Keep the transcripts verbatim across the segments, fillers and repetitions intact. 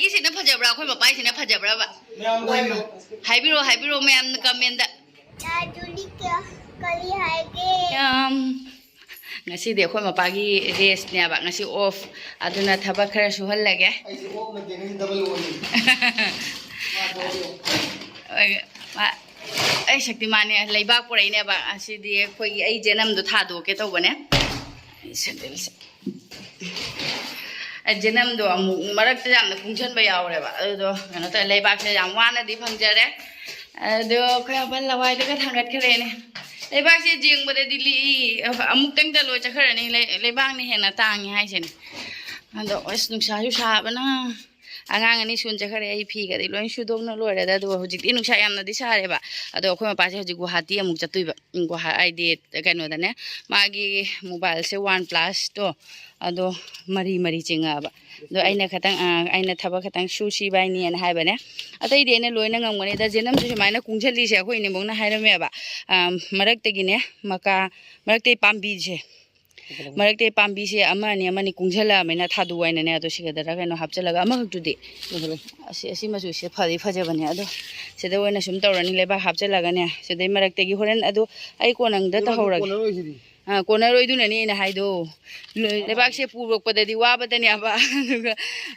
ꯑꯩꯁꯤꯅ ꯐꯖꯕ꯭ꯔꯥ, ꯑꯩꯈꯣꯏ ꯃꯄꯥꯏꯁꯤꯅ ꯐꯖꯕ꯭ꯔꯕ? ꯃꯌꯥꯝꯗ ꯍꯥꯏꯕꯤꯔꯣ꯫ ꯍꯥꯏꯕꯤꯔꯣ, ꯍꯥꯏꯕꯤꯔꯣ ꯃꯌꯥꯝꯅ comment꯫ ꯌꯥ ꯖꯨꯂꯤ ꯀꯌꯥ ꯀꯔꯤ ꯍꯥꯏꯒꯦ? ꯌꯥꯝ, ꯉꯁꯤꯗꯤ ꯑꯩꯈꯣꯏ ꯃꯄꯥꯒꯤ restꯅꯦꯕ, ꯉꯁꯤ off, ꯑꯗꯨꯅ ꯊꯕꯛ ꯈꯔ ꯁꯨꯍꯜꯂꯒꯦ꯫ ꯑꯩꯁꯦ off ꯅꯠꯇꯦ, ꯉꯁꯤ double off ꯅꯤ꯫ ꯃꯥ ꯊꯕꯛ ꯌꯥꯝ ꯍꯣꯏ, ꯃꯥ, ꯑꯩ ꯁꯛꯇꯤꯃꯥꯟꯅꯦ, ꯂꯩꯕꯥꯛ ꯄꯨꯔꯛꯏꯅꯦꯕ꯫ ꯑꯁꯤꯗꯤ ꯑꯩꯈꯣꯏꯒꯤ, ꯑꯩ ꯖꯦꯅꯝꯗꯣ ꯊꯥꯗꯣꯛꯀꯦ ꯇꯧꯕꯅꯦ꯫ ꯁꯦꯟꯗꯜꯁꯦ꯫ ꯑꯩ ꯖꯦꯅꯝꯗꯣ ꯑꯃꯨꯛ ꯃꯔꯛꯇ ꯌꯥꯝꯅ ꯀꯨꯡꯁꯟꯕ ꯌꯥꯎꯔꯦꯕ꯫ ꯑꯗꯨꯗꯣ ꯀꯩꯅꯣ ꯇꯧꯔꯦ, ꯂꯩꯕꯥꯛꯁꯦ ꯌꯥꯝ ꯋꯥꯅꯗꯤ ꯐꯪꯖꯔꯦ꯫ ꯑꯗꯣ ꯑꯩꯈꯣꯏ ꯑꯕꯜ ꯂꯋꯥꯏꯗꯒ ꯊꯥꯡꯒꯠꯈ꯭ꯔꯦꯅꯦ꯫ ꯂꯩꯕꯥꯛꯁꯦ ꯌꯦꯡꯕꯗꯗꯤ ꯂꯤꯛꯏ, ꯑꯃꯨꯛꯇꯪꯗ ꯂꯣꯏ ꯆꯠꯈ꯭ꯔꯅꯤ꯫ ꯂꯩ-, ꯂꯩꯕꯥꯛꯅ ꯍꯦꯟꯅ ꯇꯥꯡꯉꯤ ꯍꯥꯏꯁꯤꯅꯦ꯫ ꯑꯗꯣ ꯑꯁ, ꯅꯨꯡꯁꯥꯁꯨ ꯁꯥꯕꯅ꯫ ꯑꯉꯥꯡ ꯑꯅꯤ ꯁꯨꯅ ꯆꯠꯈ꯭ꯔꯦ, ꯑꯩ ꯐꯤꯒꯗꯤ ꯂꯣꯏ ꯁꯨꯗꯣꯛꯅ ꯂꯣꯏꯔꯦꯗ꯫ ꯑꯗꯨꯒ ꯍꯧꯖꯤꯛꯇꯤ ꯅꯨꯡꯁꯥ ꯌꯥꯝꯅꯗꯤ ꯁꯥꯔꯦꯕ꯫ ꯑꯗꯣ ꯑꯩꯈꯣꯏ ꯃꯄꯥꯁꯦ ꯍꯧꯖꯤꯛ ꯒꯨꯋꯥꯍꯥꯇꯤ ꯑꯃꯨꯛ ꯆꯠꯇꯣꯏꯕ꯫ ꯎꯝ, ꯒꯨꯋꯥꯍꯥ-, ꯍꯥꯏꯗꯤ ꯀꯩꯅꯣꯗꯅꯦ, ꯃꯥꯒꯤ mobileꯁꯦ OnePlusꯇꯣ, ꯑꯗꯣ ꯃꯔꯤ ꯃꯔꯤ ꯆꯤꯡꯉꯛꯑꯕ꯫ ꯑꯗꯣ ꯑꯩꯅ ꯈꯇꯪ, ꯑ, ꯑꯩꯅ ꯊꯕꯛ ꯈꯇꯪ ꯁꯨꯁꯤ ꯏꯕꯥꯏꯅꯤꯅ ꯍꯥꯏꯕꯅꯦ꯫ ꯑꯇꯩꯗꯤ ꯑꯩꯅ ꯂꯣꯏꯅ ꯉꯝꯒꯅꯤ꯫ ꯑꯗ ꯖꯦꯅꯝꯁꯨ ꯁꯨꯃꯥꯏꯅ ꯀꯨꯡꯁꯜꯂꯤꯁꯦ ꯑꯩꯈꯣꯏ ꯏꯅꯦꯝꯕꯣꯛꯅ ꯍꯥꯏꯔꯝꯃꯦꯕ꯫ ꯑ, ꯃꯔꯛꯇꯒꯤꯅꯦ, ꯃꯀꯥ, ꯃꯔꯛꯇꯒꯤ ꯄꯥꯝꯕꯤꯁꯦ, ꯃꯔꯛꯇꯒꯤ ꯄꯥꯝꯕꯤꯁꯦ ꯑꯃ ꯑꯅꯤ, ꯑꯃ ꯑꯅꯤ ꯀꯨꯡꯁꯜꯂꯛꯑꯕꯅꯤꯅ ꯊꯥꯗꯨ ꯍꯥꯏꯅꯅꯦ꯫ ꯑꯗꯣ ꯁꯤꯒꯗꯔ ꯀꯩꯅꯣ ꯍꯥꯞꯆꯤꯜꯂꯒ, ꯑꯃꯈꯛꯇꯨꯗꯤ, ꯑꯁꯤ, ꯑꯁꯤ ꯃꯆꯨꯁꯦ ꯐꯗꯤ ꯐꯖꯕꯅꯦ꯫ ꯑꯗꯣ ꯁꯤꯗ ꯑꯣꯏꯅ ꯁꯨꯝ ꯇꯧꯔꯅꯤ, ꯂꯩꯕꯥꯛ ꯍꯥꯞꯆꯤꯜꯂꯒꯅꯦ꯫ ꯁꯤꯗꯩ ꯃꯔꯛꯇꯒꯤ ꯍꯣꯔꯦꯟ ꯑꯗꯨ ꯑꯩ ꯀꯣꯟꯅꯪꯗ ꯇꯧꯍꯧꯔꯒꯦ꯫ ꯀꯣꯟꯅꯔꯣꯏꯁꯤꯗꯤ꯫ ꯑꯥ, ꯀꯣꯟꯅꯔꯣꯏꯗꯨꯅꯅꯦ ꯑꯩꯅ ꯍꯥꯏꯗꯣ꯫ ꯂꯣꯏ-, ꯂꯩꯕꯥꯛꯁꯦ ꯄꯨꯔꯛꯄꯗꯗꯤ ꯋꯥꯕꯗꯅꯦꯕ꯫ ꯑꯗꯨꯒ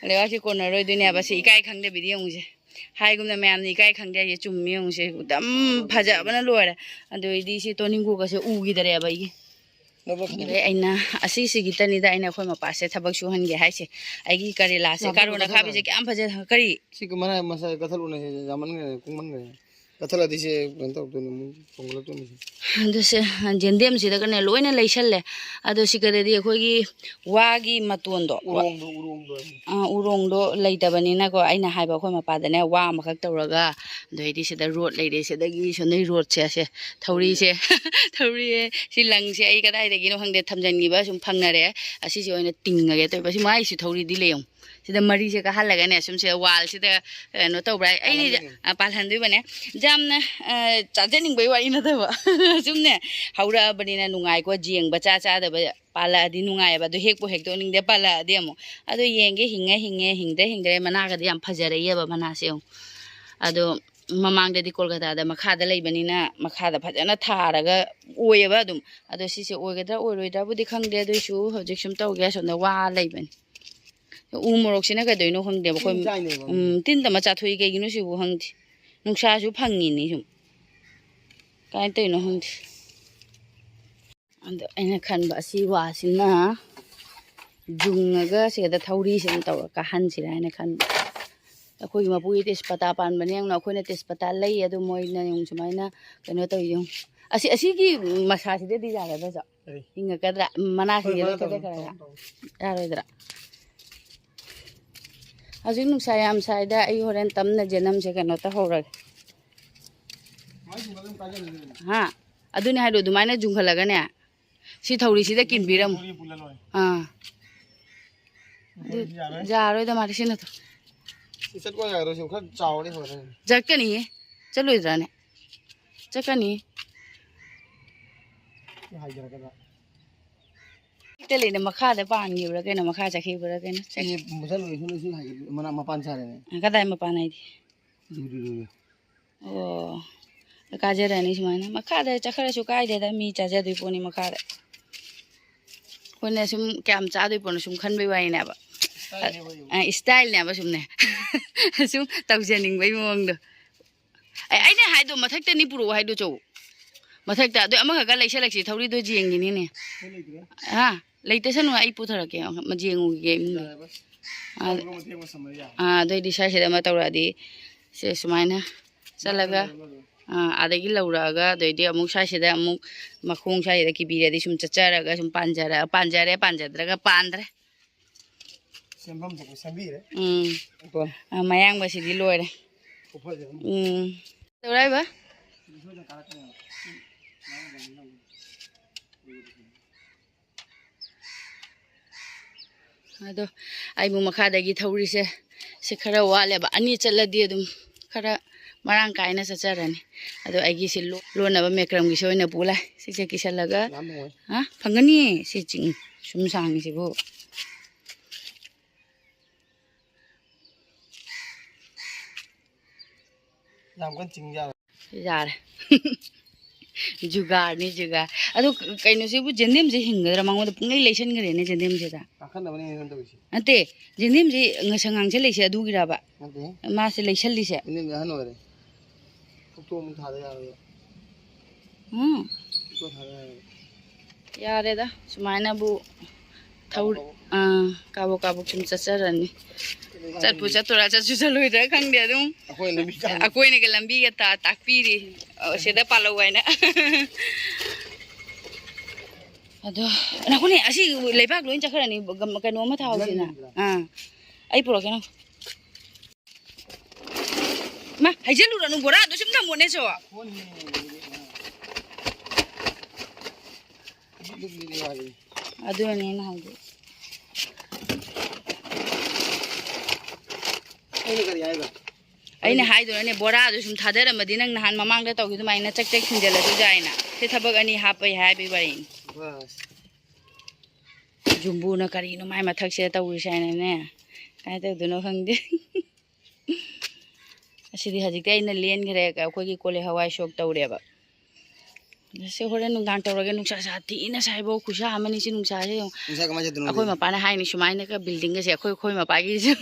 ꯂꯩꯕꯥꯛꯁꯦ ꯀꯣꯟꯅꯔꯣꯏꯗꯣꯏꯅꯦꯕ꯫ ꯁꯤ ꯏꯀꯥꯏ ꯈꯪꯗꯕꯤꯗ ꯌꯦꯡꯉꯨꯁꯦ꯫ ꯍꯥꯏꯒꯨꯝꯅ ꯃꯌꯥꯝꯅ ꯏꯀꯥꯏ ꯈꯪꯗꯦ ꯍꯥꯏꯁꯦ ꯆꯨꯝꯃꯤ ꯌꯦꯡꯉꯨꯁꯦ꯫ ꯑꯗꯨꯝ ꯐꯖꯕꯅ ꯂꯣꯏꯔꯦ꯫ ꯑꯗꯨ ꯑꯩꯗꯤ ꯁꯤ ꯇꯣꯅꯤꯡꯀꯣꯛꯀꯁꯦ ꯎꯈꯤꯗꯔꯦꯕ ꯑꯩꯒꯤ꯫ ꯑꯗꯩ ꯑꯩꯅ ꯑꯁꯤꯁꯤꯒꯤꯇꯅꯤꯗ ꯑꯩꯅ ꯑꯩꯈꯣꯏ ꯃꯄꯥꯁꯦ ꯊꯕꯛ ꯁꯨꯍꯟꯒꯦ ꯍꯥꯏꯁꯦ꯫ ꯑꯩꯒꯤ ꯀꯔꯦꯂꯥꯁꯦ, ꯌꯥꯝ ꯀꯥꯔꯣꯟ ꯀꯟꯅ ꯑꯈꯥꯕꯤꯁꯦ ꯀꯊꯠꯂꯨꯅꯨ꯫ ꯀꯌꯥꯝ ꯐꯖ-, ꯀꯔꯤ? ꯁꯤ ꯃꯅꯥ ꯃꯁꯥ ꯀꯊꯠꯂꯨꯅꯦ, ꯁꯤ ꯌꯥꯝꯃꯟꯈ꯭ꯔꯦ, ꯀꯨꯡꯃꯟꯈ꯭ꯔꯦ꯫ ꯀꯊꯠꯂꯗꯤ ꯁꯤ ꯀꯩꯅꯣ ꯇꯧꯔꯛꯇꯣꯏꯅꯤ, ꯑꯃꯨꯛ ꯆꯣꯡꯈꯠꯂꯛꯇꯣꯏꯅꯤ ꯁꯤ꯫ ꯑꯗꯨ ꯁꯤ ꯖꯦꯟꯗꯦꯝꯁꯤꯗꯒꯅꯦ ꯂꯣꯏꯅ ꯂꯩꯁꯜꯂꯦ꯫ ꯑꯗꯣ ꯁꯤꯒꯗꯗꯤ ꯑꯩꯈꯣꯏꯒꯤ ꯋꯥꯒꯤ ꯃꯇꯣꯟꯗꯣ, ꯋꯥ-, ꯎꯔꯣꯡꯗꯣ, ꯎꯔꯣꯡꯗꯣ꯫ ꯑꯥ, ꯎꯔꯣꯡꯗꯣ ꯂꯩꯇꯕꯅꯤꯅꯀꯣ, ꯑꯩꯅ ꯍꯥꯏꯕ ꯑꯩꯈꯣꯏ ꯃꯄꯥꯗꯅꯦ, ꯋꯥ ꯑꯃꯈꯛ ꯇꯧꯔꯒ, ꯑꯗꯩꯗꯤ ꯁꯤꯗ ꯔꯣꯠ ꯂꯩꯔꯦ, ꯁꯤꯗꯒꯤ ꯁꯣꯝꯗꯒꯤ ꯔꯣꯠꯁꯦ, ꯑꯁꯦ ꯊꯧꯔꯤꯁꯦ, ꯊꯧꯔꯤꯁꯦ, ꯁꯤ ꯂꯪꯁꯦ ꯑꯩ ꯀꯗꯥꯏꯗꯒꯤꯅꯣ ꯈꯪꯗꯦ, ꯊꯝꯖꯤꯟꯈꯤꯕ ꯁꯨꯝ ꯐꯪꯅꯔꯦ꯫ ꯑꯁꯤꯁꯦ ꯑꯣꯏꯅ ꯇꯤꯡꯉꯒꯦ ꯇꯧꯕ꯫ ꯁꯤ ꯃꯥꯏꯁꯤ ꯊꯧꯔꯤꯗꯤ ꯂꯩꯌꯦ꯫ ꯁꯤꯗ ꯃꯔꯤꯁꯦ ꯀꯥꯍꯜꯂꯒꯅꯦ, ꯁꯨꯝ ꯁꯤꯗ wallꯁꯤꯗ ꯀꯩꯅꯣ ꯇꯧꯕ꯭ꯔꯥ? ꯑꯩꯅ, ꯄꯥꯜꯍꯟꯗꯣꯏꯅꯦ꯫ ꯑ, ꯄꯥꯜꯍꯟꯗꯣꯏꯕꯅꯦ꯫ ꯌꯥꯝꯅ, ꯑ, ꯆꯥꯖꯅꯤꯡꯕꯩ ꯋꯥꯔꯤ ꯅꯠꯇꯕ꯫ ꯁꯨꯝꯅꯦ, ꯍꯧꯔꯛꯑꯕꯅꯤꯅ ꯅꯨꯡꯉꯥꯏꯀꯣ, ꯌꯦꯡꯕ ꯆꯥ ꯆꯥꯗꯕ ꯄꯥꯜꯂꯛꯑꯗꯤ ꯅꯨꯡꯉꯥꯏꯌꯦꯕ, ꯑꯗꯨ ꯍꯦꯛꯄꯨ ꯍꯦꯛꯇꯣꯛꯅꯤꯡꯗꯦ, ꯄꯥꯜꯂꯛꯑꯗꯤ ꯑꯃꯨꯛ꯫ ꯑꯗꯣ ꯌꯦꯡꯒꯦ, ꯍꯤꯡꯉꯦ ꯍꯤꯡꯉꯦ, ꯍꯤꯡꯗ꯭ꯔꯦ ꯍꯤꯡꯗ꯭ꯔꯦ꯫ ꯃꯅꯥꯒꯗꯤ ꯌꯥꯝ ꯐꯖꯔꯛꯏꯌꯦꯕ ꯃꯅꯥꯁꯦ ꯑꯃꯨꯛ꯫ ꯑꯗꯣ ꯃꯃꯥꯡꯗꯗꯤ ꯀꯣꯜꯀꯇꯥꯗ ꯃꯈꯥꯗ ꯂꯩꯕꯅꯤꯅ ꯃꯈꯥꯗ ꯐꯖꯅ ꯊꯥꯔꯒ ꯑꯣꯏꯌꯦꯕ ꯑꯗꯨꯝ꯫ ꯑꯗꯣ ꯁꯤꯁꯦ ꯑꯣꯏꯒꯗ꯭ꯔꯥ ꯑꯣꯏꯔꯣꯏꯗ꯭ꯔꯥꯕꯨꯗꯤ ꯈꯪꯗꯦ, ꯑꯗꯨꯏꯁꯨ ꯍꯧꯖꯤꯛ ꯁꯨꯝ ꯇꯧꯒꯦ, ꯑꯁꯣꯝꯗ ꯋꯥ ꯂꯩꯕꯅꯤ꯫ ꯎ ꯃꯣꯔꯣꯛꯁꯤꯅ ꯀꯩꯗꯧꯅꯣ ꯈꯪꯗꯦꯕ ꯑꯩꯈꯣꯏ꯫ ꯇꯤꯟ ꯆꯥꯏꯅꯦꯕ꯫ ꯎꯝ, ꯇꯤꯟꯗ ꯃꯆꯥ ꯊꯣꯛꯏ, ꯀꯩꯒꯤꯅꯣ ꯁꯤꯕꯨ ꯈꯪꯗꯦ꯫ ꯅꯨꯡꯁꯥꯁꯨ ꯐꯪꯉꯤꯅꯤ ꯁꯨꯝ, ꯀꯃꯥꯏꯅ ꯇꯧꯔꯤꯅꯣ ꯈꯪꯗꯦ꯫ ꯑꯗꯣ ꯑꯩꯅ ꯈꯟꯕ ꯑꯁꯤ ꯋꯥꯁꯤꯅ ꯌꯨꯡꯉꯒ ꯁꯤꯗ ꯊꯧꯔꯤꯁꯤꯅ ꯇꯧꯔꯒ ꯀꯥꯍꯟꯁꯤꯔꯥ ꯍꯥꯏꯅ ꯈꯟꯕ꯫ ꯑꯩꯈꯣꯏꯒꯤ ꯃꯄꯨꯒꯤ ꯇꯦꯖꯄꯇꯥ ꯄꯥꯟꯕꯅꯦ ꯌꯦꯡꯉꯨ, ꯑꯩꯈꯣꯏꯅ ꯇꯦꯖꯄꯇꯥ ꯂꯩ, ꯑꯗꯨ ꯃꯣꯏꯅ ꯌꯦꯡꯉꯨ ꯁꯨꯃꯥꯏꯅ ꯀꯩꯅꯣ ꯇꯧꯋꯤ ꯌꯦꯡꯉꯨ꯫ ꯑꯁꯤ, ꯑꯁꯤꯒꯤ ꯃꯁꯥꯁꯤꯗꯗꯤ ꯌꯥꯒꯗ꯭ꯔꯥ ꯆꯣ? ꯀꯔꯤ? ꯍꯤꯡꯉꯛꯀꯗ꯭ꯔꯥ? ꯃꯅꯥꯁꯤꯡꯁꯦ ꯍꯣꯏ, ꯂꯣꯏ ꯃꯅꯥ ꯇꯧꯔꯣ, ꯀꯛꯊꯠꯈ꯭ꯔꯒ? ꯇꯧꯔꯣ, ꯇꯧꯔꯣ꯫ ꯌꯥꯔꯣꯏꯗ꯭ꯔꯥ? ꯍꯧꯖꯤꯛ ꯅꯨꯡꯁꯥ ꯌꯥꯝ ꯁꯥꯏꯗ, ꯑꯩ ꯍꯣꯔꯦꯟ ꯇꯞꯅ ꯖꯦꯅꯝꯁꯦ ꯀꯩꯅꯣ ꯇꯧꯍꯧꯔꯒꯦ꯫ ꯍꯥ? ꯑꯗꯨꯅꯦ ꯍꯥꯏꯗꯣ, ꯑꯗꯨꯃꯥꯏꯅ ꯌꯨꯡꯈꯠꯂꯒꯅꯦ, ꯁꯤ ꯊꯧꯔꯤꯁꯤꯗ ꯀꯤꯟꯕꯤꯔꯝꯃꯨ꯫ ꯊꯧꯔꯤ ꯄꯨꯜꯂ ꯂꯣꯏꯔꯦ꯫ ꯑꯥ꯫ ꯑꯗꯨ ꯌꯥꯔꯣꯏ꯫ ꯌꯥꯔꯣꯏꯗ ꯃꯥꯗꯤ ꯁꯤꯅ ꯇꯧ-, ꯁꯤ ꯆꯠꯄ ꯌꯥꯔꯣꯏ, ꯁꯤ ꯈꯔ ꯆꯥꯎꯔꯗꯤ ꯐꯗꯧꯅꯤ꯫ ꯆꯠꯀꯅꯤꯌꯦ꯫ ꯆꯠꯂꯣꯏꯗ꯭ꯔꯥꯅꯦ? ꯆꯠꯀꯅꯤ꯫ ꯁꯤ ꯍꯥꯏꯊꯔꯛꯀꯗ꯭ꯔꯥ? ꯍꯦꯛꯇ ꯂꯩꯅ ꯃꯈꯥꯗ ꯄꯥꯟꯈꯤꯕ꯭ꯔꯥ ꯀꯩꯅꯣ, ꯃꯈꯥ ꯆꯠꯈꯤꯕ꯭ꯔꯥ ꯀꯩꯅꯣ? ꯆꯠ- ꯁꯤ ꯃꯨꯊꯠꯂꯣꯏ, ꯁꯤ ꯂꯣꯏ ꯁꯤ ꯍꯥꯏꯒꯠꯂꯤ, ꯃꯅꯥ ꯃꯄꯥꯟ ꯁꯥꯔꯦꯅꯦ꯫ ꯀꯗꯥꯏ ꯃꯄꯥꯟ ꯍꯥꯏꯗꯤ? ꯑꯗꯨ, ꯑꯗꯨ, ꯑꯗꯨ꯫ ꯑꯣ꯫ ꯀꯥꯖꯔꯅꯤ ꯁꯨꯃꯥꯏꯅ꯫ ꯃꯈꯥꯗ ꯆꯠꯈ꯭ꯔꯁꯨ ꯀꯥꯏꯗꯦꯗ, ꯃꯤ ꯆꯥꯖꯗꯣꯏ ꯄꯣꯠꯅꯤ ꯃꯈꯥꯗ꯫ ꯑꯩꯈꯣꯏꯅ ꯁꯨꯝ ꯀꯌꯥꯝ ꯆꯥꯗꯣꯏ ꯄꯣꯠꯅꯣ ꯁꯨꯝ ꯈꯟꯕꯩ ꯋꯥꯔꯤꯅꯦꯕ꯫ ꯏꯁꯇꯥꯏꯜꯅꯦꯕ ꯑꯩ꯫ ꯑ, ꯏꯁꯇꯥꯏꯜꯅꯦꯕ ꯁꯨꯝꯅꯦ꯫ ꯁꯨꯝ ꯇꯧꯖꯅꯤꯡꯕꯩ ꯃꯑꯣꯡꯗꯣ꯫ ꯑꯩ, ꯑꯩꯅ ꯍꯥꯏꯗꯣ ꯃꯊꯛꯇꯅꯤ ꯄꯨꯔꯛꯑꯣ ꯍꯥꯏꯗꯣ ꯆꯧ꯫ ꯃꯊꯛꯇ꯫ ꯑꯗꯨ ꯑꯃꯈꯛꯀ ꯂꯩꯁꯜꯂꯛꯁꯤ, ꯊꯧꯔꯤꯗꯣ ꯌꯦꯡꯒꯤꯅꯤꯅꯦ꯫ ꯁꯤ ꯂꯩꯇ꯭ꯔꯦ꯫ ꯍꯥ? ꯂꯩꯇꯁꯅꯨ, ꯑꯩ ꯄꯨꯊꯔꯛꯀꯦ꯫ ꯑꯃ ꯌꯦꯡꯉꯨꯒꯤꯒꯦ ꯏꯃꯨꯡꯗ꯫ ꯌꯥꯔꯦꯕ꯫ ꯑꯥ, ꯊꯧꯔꯤꯒ ꯃꯇꯦꯛ ꯑꯃ ꯁꯝꯕ ꯌꯥꯔꯦ꯫ ꯑꯥ, ꯑꯗꯨꯑꯣꯏꯗꯤ ꯁ꯭ꯋꯥꯏꯁꯤꯗ ꯑꯃ ꯇꯧꯔꯛꯑꯗꯤ ꯁꯦ ꯁꯨꯃꯥꯏꯅ ꯆꯠꯂꯒ, ꯂꯧꯔꯣ, ꯂꯧꯔꯣ꯫ ꯑꯥ, ꯑꯥꯗꯒꯤ ꯂꯧꯔꯛꯑꯒ ꯑꯗꯩꯗꯤ ꯑꯃꯨꯛ ꯁ꯭ꯋꯥꯏꯁꯤꯗ ꯑꯃꯨꯛ ꯃꯈꯣꯡ ꯁ꯭ꯋꯥꯏꯁꯤꯗ ꯀꯤꯕꯤꯔꯗꯤ ꯁꯨꯝ ꯆꯠꯆꯔꯒ ꯁꯨꯝ ꯄꯥꯟꯖꯔ-, ꯄꯥꯟꯖꯔꯦ, ꯄꯥꯟꯖꯗ꯭ꯔꯒ ꯄꯥꯟꯗ꯭ꯔꯦ꯫ ꯁꯦꯝꯐꯝ ꯊꯣꯛꯄ ꯁꯦꯝꯕꯤꯔꯦ꯫ ꯎꯝ꯫ ꯀꯣ꯫ ꯑꯥ, ꯃꯌꯥꯡꯕꯁꯤꯗꯤ ꯂꯣꯏꯔꯦ꯫ ꯈꯨꯐꯁꯦ ꯑꯗꯨꯝ꯫ ꯎꯝ꯫ ꯇꯧꯔꯛꯏꯕ? ꯁꯣꯏꯗꯅ ꯀꯥꯔꯛꯀꯅꯦꯕ꯫ ꯑꯗꯣ ꯑꯩꯕꯨ ꯃꯈꯥꯗꯒꯤ ꯊꯧꯔꯤꯁꯦ ꯁꯤ ꯈꯔ ꯋꯥꯠꯂꯦꯕ, ꯑꯅꯤ ꯆꯠꯂꯗꯤ ꯑꯗꯨꯝ ꯈꯔ ꯃꯔꯥꯡ ꯀꯥꯏꯅ ꯆꯠꯆꯔꯅꯤ꯫ ꯑꯗꯣ ꯑꯩꯒꯤꯁꯤ ꯂꯣ-, ꯂꯣꯟꯅꯕ ꯃꯦꯀ꯭ꯔꯝꯒꯤꯁꯤ ꯑꯣꯏꯅ ꯄꯨ ꯂꯥꯛꯑꯦ꯫ ꯁꯤꯁꯦ ꯀꯤꯁꯜꯂꯒ, ꯌꯥꯝ ꯅꯨꯡꯉꯥꯏ꯫ ꯍꯥ? ꯐꯪꯒꯅꯤꯌꯦ꯫ ꯁꯤ ꯆꯤꯡ ꯁꯨꯝ ꯁꯥꯡꯉꯤꯁꯤꯕꯨ꯫ ꯌꯥꯝ ꯀꯟꯅ ꯆꯤꯡ ꯌꯥꯔꯣꯏ꯫ ꯌꯥꯔꯦ꯫ ꯖꯨꯒꯥꯔꯅꯤ, ꯖꯨꯒꯥꯔ꯫ ꯑꯗꯣ ꯀꯩꯅꯣꯁꯤꯕꯨ, ꯖꯦꯟꯗꯦꯝꯁꯦ ꯍꯤꯡꯒꯗ꯭ꯔꯥ? ꯃꯉꯣꯟꯗ ꯄꯨꯡꯂꯩ ꯂꯩꯁꯟꯈ꯭ꯔꯦꯅꯦ ꯖꯦꯟꯗꯦꯝꯁꯤꯗ꯫ ꯀꯥꯈꯠꯅꯕꯅꯦ ꯑꯩꯅ ꯇꯧꯔꯤꯁꯦ꯫ ꯅꯠꯇꯦ, ꯖꯦꯟꯗꯦꯝꯁꯤ ꯉꯁꯪ ꯉꯥꯡꯁꯜꯂꯛꯏꯁꯦ ꯑꯗꯨꯒꯤꯔꯕ? ꯅꯠꯇꯦ꯫ ꯃꯥꯁꯦ ꯂꯩꯁꯜꯂꯤꯁꯦ? ꯖꯦꯟꯗꯦꯝꯁꯦ ꯑꯍꯟ ꯑꯣꯏꯔꯦ꯫ ꯐꯨꯛꯇꯣꯛ ꯑꯃꯨꯛ ꯊꯥꯗ ꯌꯥꯔꯣꯏꯕ꯫ ꯎꯝ꯫ ꯐꯨꯛꯇꯣꯛ ꯊꯥꯗ ꯌꯥꯔꯣꯏꯕ꯫ ꯌꯥꯔꯦꯗ, ꯁꯨꯃꯥꯏꯅꯕꯨ ꯊꯧ-, ꯑꯥ, ꯀꯥꯕꯣꯛ ꯀꯥꯕꯣꯛ ꯁꯨꯝ ꯆꯠꯆꯔꯅꯤ꯫ ꯆꯠꯄꯨ ꯆꯠꯇꯣꯏꯔꯥ, ꯆꯠꯁꯨ ꯆꯠꯂꯣꯏꯗ꯭ꯔꯥ ꯈꯪꯗꯦ ꯑꯗꯨꯝ꯫ ꯑꯩꯈꯣꯏ ꯂꯝꯕꯤ ꯆꯠꯂꯤ꯫ ꯑꯩꯈꯣꯏꯅꯒ ꯂꯝꯕꯤꯒ ꯇꯥ-, ꯇꯥꯛꯄꯤꯔꯤ꯫ ꯑꯣ, ꯁꯤꯗ ꯄꯥꯜꯍꯧ ꯍꯥꯏꯅ꯫ ꯑꯗꯣ, ꯉꯥꯏꯈꯣꯅꯦ, ꯑꯁꯤ ꯂꯩꯕꯥꯛ ꯂꯣꯏ ꯆꯠꯈ꯭ꯔꯅꯤ꯫ ꯒꯝ-, ꯀꯩꯅꯣ ꯑꯃ ꯊꯥꯍꯧꯁꯤꯅ꯫ ꯅꯪꯒꯤꯗꯨꯔꯥ? ꯑꯥ, ꯑꯩ ꯄꯨꯔꯛꯀꯦ ꯅꯪ꯫ ꯃꯥ, ꯍꯩꯖꯜꯂꯨꯔꯅꯨ, ꯕꯣꯔꯥꯗꯣ ꯁꯨꯝ ꯊꯝꯃꯣꯅꯦ, ꯁꯣ꯫ ꯑꯗꯨꯅꯦ ꯑꯩꯅ ꯍꯥꯏꯗꯤ꯫ ꯑꯩꯅ ꯀꯔꯤ ꯍꯥꯏꯕ? ꯑꯩꯅ ꯍꯥꯏꯗꯨꯅꯅꯦ, ꯕꯣꯔꯥꯗꯣ ꯁꯨꯝ ꯊꯥꯗꯔꯝꯃꯗꯤ ꯅꯪ ꯅꯍꯥꯟ ꯃꯃꯥꯡꯗ ꯇꯧꯈꯤ ꯑꯗꯨꯃꯥꯏꯅ ꯆꯦꯛ ꯆꯦꯛ ꯊꯤꯟꯖꯜꯂꯁꯨ ꯌꯥꯏꯅ꯫ ꯁꯤ ꯊꯕꯛ ꯑꯅꯤ ꯍꯥꯞꯄꯩ ꯍꯥꯏꯕꯩ ꯋꯥꯔꯤꯅꯤ꯫ ꯕꯁ꯫ ꯖꯨꯝꯕꯨꯅ ꯀꯔꯤꯅꯣ ꯃꯥꯏ ꯃꯊꯛꯁꯤꯗ ꯇꯧꯔꯤꯁꯦ ꯍꯥꯏꯅꯅꯦ꯫ ꯀꯃꯥꯏꯅ ꯇꯧꯗꯣꯏꯅꯣ ꯈꯪꯗꯦ꯫ ꯑꯁꯤꯗꯤ ꯍꯧꯖꯤꯛꯇꯤ ꯑꯩꯅ ꯂꯦꯟꯈ꯭ꯔꯦ, ꯑꯩꯈꯣꯏꯒꯤ ꯀꯣꯂꯤ ꯍꯋꯥꯏ ꯁꯣꯛ ꯇꯧꯔꯦꯕ꯫ ꯁꯤ ꯍꯣꯔꯦꯟ ꯅꯨꯡꯗꯥꯡ ꯇꯧꯔꯒꯦ꯫ ꯅꯨꯡꯁꯥ ꯁꯥꯊꯤꯅ ꯁꯥꯏꯕꯣ, ꯈꯨꯁꯥ ꯑꯃꯅꯤ꯫ ꯁꯤ ꯅꯨꯡꯁꯥꯁꯦ ꯌꯦꯡꯉꯨ꯫ ꯅꯨꯡꯁꯥ ꯀꯃꯥꯏꯅ ꯆꯠꯇꯣꯏꯅꯣ ꯑꯩꯈꯣꯏ ꯈꯪꯗꯦ꯫ ꯃꯄꯥꯅ ꯍꯥꯏꯅꯤ, ꯁꯨꯃꯥꯏꯅꯒ ꯕꯤꯜꯗꯤꯡꯒꯁꯦ ꯑꯩꯈꯣꯏ, ꯑꯩꯈꯣꯏ ꯃꯄꯥꯒꯤꯁꯨ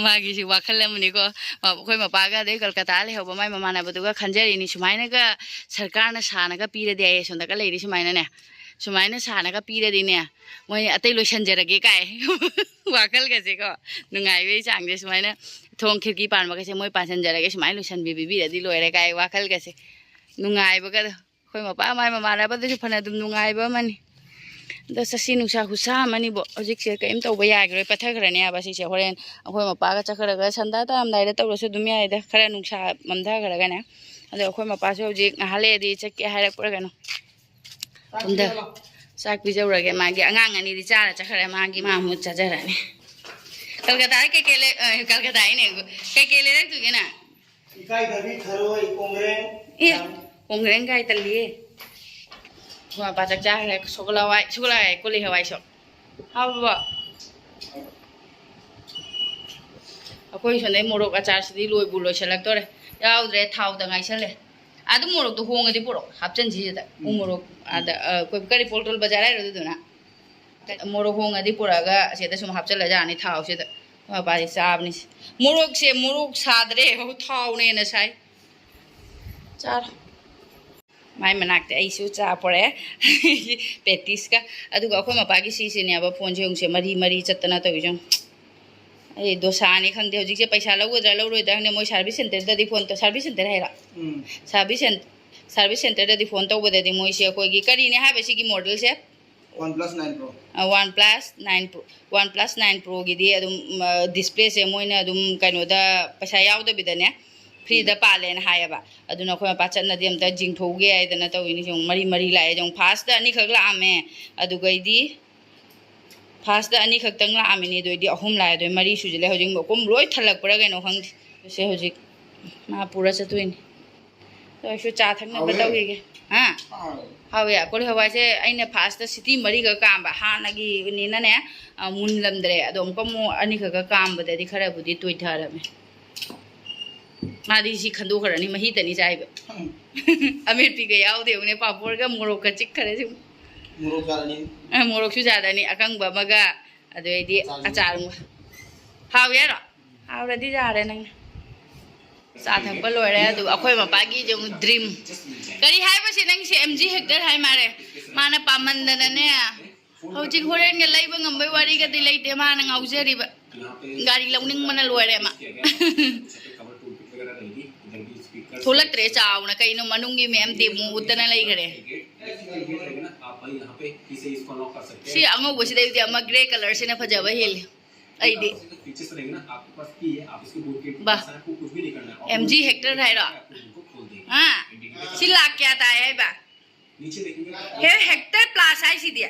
ꯃꯥꯒꯤꯁꯨ ꯋꯥꯈꯜ ꯑꯃꯅꯤꯀꯣ꯫ ꯑꯩꯈꯣꯏ ꯃꯄꯥꯒ ꯑꯗꯩ ꯀꯜꯀꯇꯥ ꯂꯩꯍꯧꯕ ꯃꯥꯏ ꯃꯃꯥꯟꯅꯕꯗꯨꯒ ꯈꯟꯖꯔꯤꯅꯤ, ꯁꯨꯃꯥꯏꯅꯒ ꯁꯔꯀꯥꯔꯅ ꯁꯥꯅꯒ ꯄꯤꯔꯗꯤ ꯍꯥꯏꯌꯦ, ꯁꯣꯝꯗꯒ ꯂꯩꯔꯤ ꯁꯨꯃꯥꯏꯅꯅꯦ, ꯁꯨꯃꯥꯏꯅ ꯁꯥꯅꯒ ꯄꯤꯔꯗꯤꯅꯦ, ꯃꯣꯏ ꯑꯇꯩ ꯂꯣꯏꯁꯟꯖꯔꯒꯦ ꯀꯥꯏ꯫ ꯋꯥꯈꯜꯒꯁꯦꯀꯣ, ꯅꯨꯡꯉꯥꯏꯕꯩ ꯆꯥꯡꯁꯦ꯫ ꯁꯨꯃꯥꯏꯅ ꯊꯣꯡ ꯈꯤꯔꯀꯤ ꯄꯥꯟꯕꯒꯁꯦ ꯃꯣꯏ ꯄꯥꯟꯁꯤꯟꯖꯔꯒꯦ, ꯁꯨꯃꯥꯏꯅ ꯂꯣꯏꯁꯟꯕꯤ ꯄꯤꯕꯤꯔꯗꯤ ꯂꯣꯏꯔꯦ ꯀꯥꯏ ꯋꯥꯈꯜꯒꯁꯦ꯫ ꯅꯨꯡꯉꯥꯏꯕꯒꯗꯣ꯫ ꯑꯩꯈꯣꯏ ꯃꯄꯥ ꯃꯥꯏ ꯃꯃꯥꯟꯅꯕꯗꯨꯁꯨ ꯐꯅ ꯑꯗꯨꯝ ꯅꯨꯡꯉꯥꯏꯕ ꯑꯃꯅꯤ꯫ ꯑꯗꯣ ꯆꯠꯁꯤ ꯅꯨꯡꯁꯥ ꯈꯨꯠꯁꯥ ꯑꯃꯅꯤꯕꯣ꯫ ꯍꯧꯖꯤꯛꯁꯦ ꯀꯔꯤꯝ ꯇꯧꯕ ꯌꯥꯈꯤꯔꯣꯏ, ꯄꯠꯊꯈ꯭ꯔꯅꯦ ꯍꯥꯏꯕ ꯁꯤꯁꯦ꯫ ꯍꯣꯔꯦꯟ ꯑꯩꯈꯣꯏ ꯃꯄꯥꯒ ꯆꯠꯈ꯭ꯔꯒ ꯁꯟꯗꯥ ꯇꯥꯔꯝꯗꯥꯏꯗ ꯇꯧꯔꯁꯨ ꯑꯗꯨꯝ ꯌꯥꯏꯗ, ꯈꯔ ꯅꯨꯡꯁꯥ ꯃꯝꯊꯈ꯭ꯔꯒꯅꯦ꯫ ꯑꯗꯣ ꯑꯩꯈꯣꯏ ꯃꯄꯥꯁꯨ ꯍꯧꯖꯤꯛ ꯉꯥꯏꯍꯥꯛ ꯂꯩꯔꯗꯤ ꯆꯠꯀꯦ ꯍꯥꯏꯔꯛꯄ꯭ꯔꯥ ꯀꯩꯅꯣ꯫ ꯁꯣꯝꯗ ꯆꯥꯛ ꯄꯤꯖꯧꯔꯒꯦ꯫ ꯃꯥꯒꯤ ꯑꯉꯥꯡ ꯑꯅꯤꯗꯤ ꯆꯥꯔ ꯆꯠꯈ꯭ꯔꯦ, ꯃꯥꯒꯤ ꯃꯥ ꯑꯃꯨꯛ ꯆꯥꯖꯔꯅꯤ꯫ ꯀꯜꯀꯇꯥꯗ ꯀꯩꯀꯩ ꯂꯩ-, ꯑ, ꯀꯜꯀꯇꯥ ꯍꯥꯏꯅꯦ, ꯀꯩꯀꯩ ꯂꯩꯔꯛꯇꯣꯏꯒꯦ ꯅꯪ? ꯏꯀꯥꯏꯗꯕꯤ ꯊꯔꯣꯏ ꯀꯣꯡꯒ꯭ꯔꯦꯡ꯫ ꯑꯦ, ꯀꯣꯡꯒ꯭ꯔꯦꯡ ꯀꯥꯏ ꯇꯜꯂꯤꯌꯦ꯫ ꯏꯃꯥ ꯏꯄꯥ ꯆꯥꯛ ꯆꯥꯈ꯭ꯔꯦ꯫ ꯁꯒꯣꯜ ꯍꯋꯥꯏ, ꯁꯒꯣꯜ ꯍꯋꯥꯏ, ꯀꯣꯂꯤ ꯍꯋꯥꯏꯁꯨ꯫ ꯍꯥꯎꯕ꯭ꯔꯣ? ꯑꯩꯈꯣꯏ ꯁꯣꯝꯗꯩ ꯃꯣꯔꯣꯛ ꯑꯆꯥꯔꯁꯤꯗꯤ ꯂꯣꯏꯕꯨ ꯂꯣꯏꯁꯤꯜꯂꯛꯇꯣꯔꯦ꯫ ꯌꯥꯎꯗ꯭ꯔꯦ, ꯊꯥꯎꯗ ꯉꯥꯏꯁꯜꯂꯦ꯫ ꯑꯗꯨꯝ ꯃꯣꯔꯣꯛꯇꯣ ꯍꯣꯡꯉꯗꯤ ꯄꯨꯔꯛꯑꯣ, ꯍꯥꯞꯆꯤꯟꯁꯤ ꯁꯤꯗ꯫ ꯎ ꯎꯝ꯫ ꯃꯣꯔꯣꯛ ꯑꯥꯗ, ꯑ, ꯑꯩꯈꯣꯏ ꯀꯔꯤ, ꯄꯣꯜꯇꯣꯜ ꯕꯖꯥꯔ ꯍꯥꯏꯔꯣ ꯑꯗꯨꯗꯨꯅ? ꯃꯣꯔꯣꯛ ꯍꯣꯡꯉꯗꯤ ꯄꯨꯔꯛꯑꯒ ꯁꯤꯗ ꯁꯨꯝ ꯍꯥꯞꯆꯤꯜꯂ ꯌꯥꯅꯤ ꯊꯥꯎꯁꯤꯗ꯫ ꯑꯩꯈꯣꯏ ꯃꯄꯥꯁꯦ ꯆꯥꯕꯅꯤ꯫ ꯃꯣꯔꯣꯛꯁꯦ ꯃꯣꯔꯣꯛ ꯁꯥꯗ꯭ꯔꯦ, ꯊꯥꯎꯅꯦꯅ ꯁꯥꯏ꯫ ꯆꯥꯔꯣ꯫ ꯃꯥꯏ ꯃꯅꯥꯛꯇ ꯑꯩꯁꯨ ꯆꯥ ꯄꯣꯔꯛꯑꯦ꯫ ꯄꯦꯇꯤꯁꯀ꯫ ꯑꯗꯨꯒ ꯑꯩꯈꯣꯏ ꯃꯄꯥꯒꯤ ꯁꯤꯁꯤꯅꯦꯕ, ꯐꯣꯟꯁꯦ ꯌꯦꯡꯉꯨꯁꯦ, ꯃꯔꯤ ꯃꯔꯤ ꯆꯠꯇꯅ ꯇꯧꯔꯤꯁꯦ ꯌꯦꯡꯉꯨ꯫ ꯑꯩ ꯗꯣꯁꯥꯅꯤ ꯈꯪꯗꯦ ꯍꯧꯖꯤꯛꯁꯦ, ꯄꯩꯁꯥ ꯂꯧꯒꯗ꯭ꯔꯥ ꯂꯧꯔꯣꯏꯗ꯭ꯔꯥ ꯈꯪꯗꯦ꯫ ꯃꯣꯏ ꯁꯥꯔꯚꯤꯁ ꯁꯦꯟꯇꯔꯗꯗꯤ ꯐꯣꯟ ꯇꯧ-, ꯁꯥꯔꯚꯤꯁ ꯁꯦꯟꯇꯔ ꯍꯥꯏꯔꯣ? ꯎꯝ꯫ ꯁꯥꯔꯚꯤꯁ ꯁꯦꯟ-, ꯁꯥꯔꯚꯤꯁ ꯁꯦꯟꯇꯔꯗꯗꯤ ꯐꯣꯟ ꯇꯧꯕꯗꯗꯤ ꯃꯣꯏꯁꯦ ꯑꯩꯈꯣꯏꯒꯤ ꯀꯔꯤꯅꯦ ꯍꯥꯏꯕ ꯁꯤꯒꯤ ꯃꯣꯗꯦꯜꯁꯦ? OnePlus nine Pro꯫ ꯑ, OnePlus nine Pro, OnePlus nine Proꯒꯤꯗꯤ ꯑꯗꯨꯝ, ꯎꯝ, ꯑ, ꯗꯤꯁꯄ꯭ꯂꯦꯁꯦ ꯃꯣꯏꯅ ꯑꯗꯨꯝ ꯀꯩꯅꯣꯗ ꯄꯩꯁꯥ ꯌꯥꯎꯗꯕꯤꯗꯅꯦ, ꯐ꯭ꯔꯤꯗ ꯄꯥꯜꯂꯦꯅ ꯍꯥꯏꯌꯦꯕ꯫ ꯑꯗꯨꯅ ꯑꯩꯈꯣꯏ ꯃꯄꯥ ꯆꯠꯅꯗꯤ ꯑꯝꯇ ꯌꯦꯡꯊꯣꯛꯎꯒꯦ ꯍꯥꯏꯗꯅ ꯇꯧꯔꯤꯅꯤ꯫ ꯌꯦꯡꯉꯨ, ꯃꯔꯤ ꯃꯔꯤ ꯂꯥꯛꯑꯦ꯫ ꯌꯦꯡꯉꯨ, ꯐꯥꯔꯁꯇ ꯑꯅꯤꯈꯛ ꯂꯥꯛꯑꯝꯃꯦ, ꯑꯗꯨꯒꯩꯗꯤ ꯐꯥꯔꯁꯇ ꯑꯅꯤꯈꯛꯇꯪ ꯂꯥꯛꯑꯝꯃꯤꯅꯤ, ꯑꯗꯨ ꯑꯣꯏꯗꯤ ꯑꯍꯨꯝ ꯂꯥꯛꯑꯦ, ꯑꯗꯨ ꯃꯔꯤ ꯁꯨꯖꯤꯜꯂꯦ꯫ ꯍꯧꯖꯤꯛ ꯃꯀꯨꯝ ꯂꯣꯏ ꯊꯜꯂꯛꯄ꯭ꯔꯥ ꯀꯩꯅꯣ ꯈꯪꯗꯦ꯫ ꯁꯦ ꯍꯧꯖꯤꯛ ꯃꯥ ꯄꯨꯔ ꯆꯠꯇꯣꯏꯅꯤ꯫ ꯑꯗꯨ ꯑꯣꯏꯔꯁꯨ ꯆꯥ ꯊꯛꯅꯕ ꯍꯥꯎꯋꯦ꯫ ꯇꯧꯈꯤꯒꯦ꯫ ꯍꯥ? ꯍꯥꯎꯋꯦ꯫ ꯍꯥꯎꯋꯦ꯫ ꯀꯣꯂꯤ ꯍꯋꯥꯏꯁꯦ ꯑꯩꯅ ꯐꯥꯔꯁꯇ ꯁꯤꯇꯤ ꯃꯔꯤꯈꯛ ꯀꯥꯝꯕ, ꯍꯥꯟꯅꯒꯤꯅꯤꯅꯅꯦ, ꯑ, ꯃꯨꯟꯂꯝꯗ꯭ꯔꯦ꯫ ꯑꯗꯣ ꯑꯃꯨꯛꯀ ꯑꯃꯨꯛ ꯑꯅꯤꯈꯛꯀ ꯀꯥꯝꯕꯗꯗꯤ ꯈꯔꯕꯨꯗꯤ ꯇꯣꯏꯊꯔꯝꯃꯦ꯫ ꯃꯥꯗꯤ ꯁꯤ ꯈꯟꯗꯣꯛꯈ꯭ꯔꯅꯤ, ꯃꯍꯤꯇꯅꯤ ꯆꯥꯏꯕ꯫ ꯎꯝ꯫ ꯑꯃꯦꯠꯄꯤꯒ ꯌꯥꯎꯗꯦ, ꯌꯦꯡꯉꯨꯅꯦ, ꯄꯥꯐꯣꯔꯒ ꯃꯣꯔꯣꯛꯀ ꯆꯤꯛꯈ꯭ꯔꯦ ꯁꯤ꯫ ꯃꯣꯔꯣꯛ ꯆꯥꯔꯅꯤ꯫ ꯑ, ꯃꯣꯔꯣꯛꯁꯨ ꯆꯥꯔꯅꯤ, ꯑꯀꯪꯕ ꯑꯃꯒ, ꯑꯗꯨꯗꯩꯗꯤ ꯑꯆꯥꯔ ꯑꯃꯒ꯫ ꯍꯥꯎꯋꯦ ꯍꯥꯏꯔꯣ? ꯍꯥꯎꯔꯗꯤ ꯌꯥꯔꯦ ꯅꯪ꯫ ꯆꯥ ꯊꯛꯄ ꯂꯣꯏꯔꯦ, ꯑꯗꯨꯒ ꯑꯩꯈꯣꯏ ꯃꯄꯥꯒꯤ ꯑꯃꯨꯛ ꯗ꯭ꯔꯤꯝ꯫ ꯀꯔꯤ ꯍꯥꯏꯕꯁꯤ ꯅꯪꯁꯦ ꯑꯦꯝ ꯖꯤ ꯍꯦꯛꯇꯔ ꯍꯥꯏ ꯃꯥꯜꯂꯦ꯫ ꯃꯥꯅ ꯄꯥꯝꯃꯟꯗꯅꯅꯦ, ꯍꯧꯖꯤꯛ ꯍꯣꯔꯦꯟꯒ ꯂꯩꯕ ꯉꯝꯕꯩ ꯋꯥꯔꯤꯒꯗꯤ ꯂꯩꯇꯦ, ꯃꯥꯅ ꯉꯥꯎꯖꯔꯤꯕ꯫ ꯒꯥꯔꯤ ꯂꯧꯅꯤꯡꯕꯅ ꯂꯣꯏꯔꯦ ꯃꯥ꯫ ꯊꯣꯛꯂꯛꯇ꯭ꯔꯦ ꯆꯥꯎꯅ, ꯀꯩꯅꯣ ꯃꯅꯨꯡꯒꯤ ꯃꯌꯥꯝ ꯗꯦꯃꯣ ꯎꯠꯇꯅ ꯂꯩꯈꯔꯦ꯫ ꯁꯤ ꯑꯉꯧꯕꯁꯤꯗꯩꯗꯤ ꯑꯃ ꯒ꯭ꯔꯦ ꯀꯂꯔꯁꯤꯅ ꯐꯖꯕ ꯍꯦꯜꯂꯤ ꯑꯩꯗꯤ꯫ ꯕꯥ, ꯑꯦꯝ ꯖꯤ ꯍꯦꯛꯇꯔ ꯍꯥꯏꯔꯣ? ꯍꯥ? ꯁꯤ ꯂꯥꯛ ꯀꯌꯥ ꯇꯥꯏ ꯍꯥꯏꯕ? ꯍꯦ, ꯍꯦꯛꯇꯔ ꯄ꯭ꯂꯥꯁ ꯍꯥꯏꯁꯤꯗꯤ꯫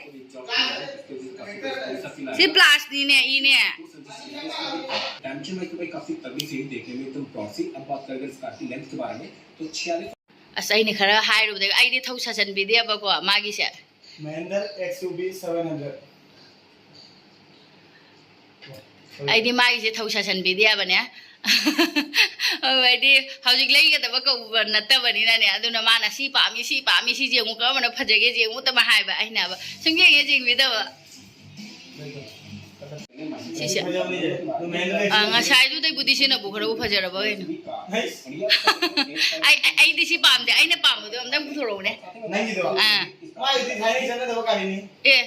ꯁꯤ ꯄ꯭ꯂꯥꯁꯅꯤꯅꯦ, ꯏꯅꯦ꯫ में तुम्हें काफी तगड़ी सीरीज देखने में तुम पहुंची। अब बात करें अगर इस कार की लेंथ के बारे में, तो छियालीस। ꯑꯁ, ꯑꯩꯅ ꯈꯔ ꯍꯥꯏꯔꯨꯕꯗꯒꯤ ꯑꯩꯗꯤ ꯊꯧ ꯁꯥꯖꯟꯕꯤꯗꯦꯕꯀꯣ ꯃꯥꯒꯤꯁꯦ꯫ Mahindra X U V seven hundred. ꯑꯩꯗꯤ ꯃꯥꯒꯤꯁꯦ ꯊꯧ ꯁꯥꯁꯟꯕꯤꯗꯦ ꯍꯥꯏꯕꯅꯦ꯫ ꯑꯗꯨ ꯍꯥꯏꯗꯤ ꯍꯧꯖꯤꯛ ꯂꯩꯒꯗꯕ ꯀꯧꯕ ꯅꯠꯇꯕꯅꯤꯅꯅꯦ꯫ ꯑꯗꯨꯅ ꯃꯥꯅ "ꯁꯤ ꯄꯥꯝꯃꯤ, ꯁꯤ ꯄꯥꯝꯃꯤ, ꯁꯤ ꯌꯦꯡꯉꯨ, ꯀꯔꯝꯕꯅ ꯐꯖꯒꯦ ꯌꯦꯡꯉꯨ" ꯇꯃ ꯍꯥꯏꯕ꯫ ꯑꯩꯅ ꯍꯥꯏꯕ ꯁꯨꯡꯌꯦꯡ ꯍꯦꯛ ꯌꯦꯡꯕꯤꯗꯕ꯫ ꯁꯤꯁꯦ꯫ ꯑ, ꯉꯁꯥꯏꯗꯨꯗꯩꯕꯨꯗꯤ ꯁꯤꯅꯕꯨ ꯈꯔꯕꯨ ꯐꯖꯔꯕ ꯀꯩꯅꯣ꯫ ꯑꯩ, ꯑꯩ, ꯑꯩꯗꯤ ꯁꯤ ꯄꯥꯝꯗꯦ꯫ ꯑꯩꯅ ꯄꯥꯝꯕꯗꯣ ꯑꯝꯇꯪ ꯄꯨꯊꯣꯔꯛꯎꯅꯦ꯫ ꯅꯪꯒꯤꯗꯣ? ꯑꯥ꯫ ꯃꯥꯒꯤꯗꯤ ꯊꯥꯏꯅ ꯆꯠꯅꯗꯕ ꯒꯥꯔꯤꯅꯤ꯫ ꯑꯦ꯫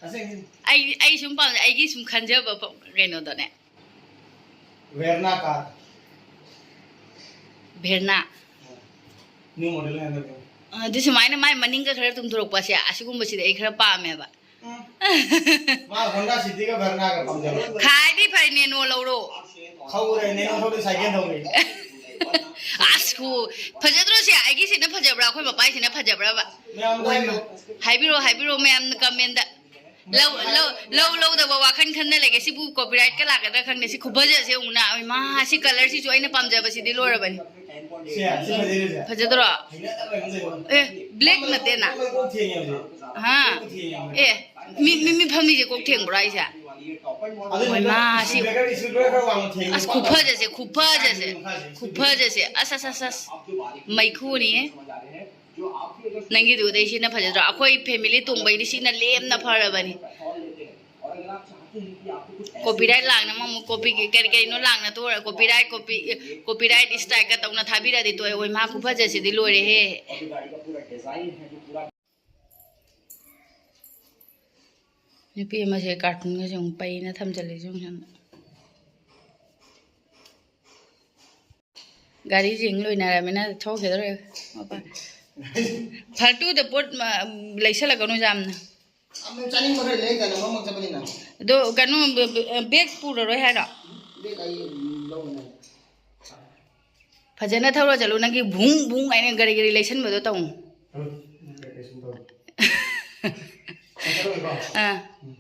ꯑꯁꯦꯡꯕꯅꯤ꯫ ꯑꯩ, ꯑꯩ ꯁꯨꯝ ꯄꯥꯝꯖꯩ, ꯑꯩꯒꯤ ꯁꯨꯝ ꯈꯟꯖꯕ ꯄ-, ꯀꯩꯅꯣꯗꯣꯅꯦ꯫ Verna car꯫ Verna꯫ New model ꯍꯟꯗꯛ꯫ ꯑꯗꯨ ꯁꯨꯃꯥꯏꯅ ꯃꯥꯏ ꯃꯅꯤꯡꯒ ꯈꯔ ꯇꯨꯝꯊꯣꯔꯛꯄꯁꯦ, ꯑꯁꯤꯒꯨꯝꯕꯁꯤꯗꯤ ꯑꯩ ꯈꯔ ꯄꯥꯝꯃꯦꯕ꯫ ꯎꯝ꯫ ꯃꯥ Honda Cityꯒ Vernaꯒ ꯄꯥꯝꯖꯕ꯫ ꯈ꯭ꯋꯥꯏꯗꯤ ꯐꯩ, Nano ꯂꯧꯔꯣ꯫ ꯊꯧꯔꯦ, Nano ꯊꯧꯔꯦ, ꯁꯥꯏꯀꯜ ꯊꯧꯔꯦ꯫ ꯑꯁ, ꯍꯨ, ꯐꯖꯗ꯭ꯔꯣ ꯁꯦ? ꯑꯩꯒꯤꯁꯤꯅ ꯐꯖꯕ꯭ꯔꯥ, ꯑꯩꯈꯣꯏ ꯃꯄꯥꯏꯁꯤꯅ ꯐꯖꯕ꯭ꯔꯕ? ꯃꯌꯥꯝꯗ ꯍꯥꯏꯌꯣ꯫ ꯍꯥꯏꯕꯤꯔꯣ, ꯍꯥꯏꯕꯤꯔꯣ, ꯃꯌꯥꯝꯅ commentꯗ꯫ ꯂꯧ, ꯂꯧ, ꯂꯧ, ꯂꯧꯗꯕ ꯋꯥꯈꯜ ꯈꯟꯅ ꯂꯩꯒꯦ꯫ ꯁꯤꯕꯨ copyrightꯀ ꯂꯥꯛꯀꯗ꯭ꯔꯥ ꯈꯪꯗꯦ꯫ ꯁꯤ ꯈꯨꯐꯖꯁꯦ ꯌꯦꯡꯉꯨꯅ꯫ ꯏꯃꯥ, ꯁꯤ colorꯁꯤꯁꯨ ꯑꯩꯅ ꯄꯥꯝꯖꯕꯁꯤꯗꯤ ꯂꯣꯏꯔꯕꯅꯤ꯫ ꯁꯦ, ꯁꯤ ꯐꯖꯩ, ꯁꯦ꯫ ꯐꯖꯗ꯭ꯔꯣ? ꯍꯩꯅꯗꯕ ꯑꯃ ꯂꯩꯕ꯫ ꯑꯦ, black ꯅꯠꯇꯦꯅ? ꯀꯣꯛ ꯊꯦꯡꯉꯦ ꯍꯧꯖꯤꯛ꯫ ꯍꯥ? ꯀꯣꯛ ꯊꯦꯡꯉꯦ ꯍꯧꯖꯤꯛ꯫ ꯑꯦ, ꯃꯤ, ꯃꯤ, ꯃꯤ ꯐꯝꯃꯤꯁꯦ ꯀꯣꯛ ꯊꯦꯡꯕ꯭ꯔꯣ ꯍꯥꯏꯁꯦ? ꯑꯗꯨ ꯍꯣꯏ, ꯅꯠꯇ꯭ꯔ ꯃꯥ ꯁꯤ speaker, speaker ꯈꯔ ꯋꯥꯡꯅ ꯊꯦꯡꯉꯦ꯫ ꯑꯁ, ꯈꯨꯐꯖꯁꯦ, ꯈꯨꯐꯖꯁꯦ꯫ ꯈꯨꯐꯖꯁꯦ꯫ ꯑꯁ, ꯑꯁ, ꯑꯁ, ꯑꯁ꯫ ꯃꯩꯈꯨꯅꯤꯍꯦ꯫ ꯅꯪꯒꯤꯗꯨꯗꯩ ꯁꯤꯅ ꯐꯖꯗ꯭ꯔꯣ? ꯑꯩꯈꯣꯏ family ꯇꯣꯡꯕꯩꯗꯤ ꯁꯤꯅ ꯂꯦꯝꯅ ꯐꯔꯕꯅꯤ꯫ Copyright ꯂꯥꯡꯅ ꯑꯃꯨꯛ copy ꯀꯔꯤ ꯀꯔꯤꯅꯣ ꯂꯥꯡꯅ ꯇꯣꯛꯑ copyright copy, copyright strikeꯀ ꯇꯧꯅ ꯊꯥꯕꯤꯔꯛꯑꯗꯤ ꯇꯣꯛꯑꯦ꯫ ꯑꯣꯏ ꯃꯥ, ꯈꯨꯐꯖꯁꯤꯗꯤ ꯂꯣꯏꯔꯦꯍꯦ꯫ ꯅꯨꯄꯤ ꯑꯃꯁꯦ cartoonꯒꯁꯦ ꯑꯃꯨꯛ ꯄꯩꯅ ꯊꯝꯖꯜꯂꯤꯁꯦ ꯌꯦꯡꯉꯨ ꯁꯣꯝꯗ꯫ ꯒꯥꯔꯤꯁꯤꯡ ꯂꯣꯏꯅꯔꯃꯤꯅ ꯊꯣꯛꯈꯤꯗꯧꯔꯦ ꯃꯄꯥꯟ꯫ ꯐꯥꯜꯇꯨꯗ ꯄꯣꯠ, ꯃ-, ꯂꯩꯁꯜꯂꯛꯀꯅꯨ ꯌꯥꯝꯅ꯫ ꯑꯃ ꯆꯥꯅꯤꯡꯕ ꯈꯔ ꯂꯩ ꯀꯩꯅꯣ, ꯃꯔꯛ ꯃꯔꯛ ꯆꯠꯄꯅꯤꯅ꯫ ꯑꯗꯣ ꯀꯩꯅꯣ, ꯕ-, ꯕ-, bag ꯄꯨꯔꯔꯣꯏ ꯍꯥꯏꯔꯣ? Bag ꯑꯩ ꯂꯧꯔꯅꯤ꯫ ꯐꯖꯅ ꯊꯧꯔ ꯆꯠꯂꯨ, ꯅꯪꯒꯤ ꯚꯨꯡ ꯚꯨꯡ ꯍꯥꯏꯅ ꯒꯥꯔꯤ ꯒꯥꯔꯤ ꯂꯩꯁꯟꯕꯗꯣ ꯇꯧꯅꯨ꯫ ꯎꯝ, ꯀꯩꯁꯨꯝ ꯇꯧꯗꯦ꯫ ꯑꯥ꯫ ꯎꯝ꯫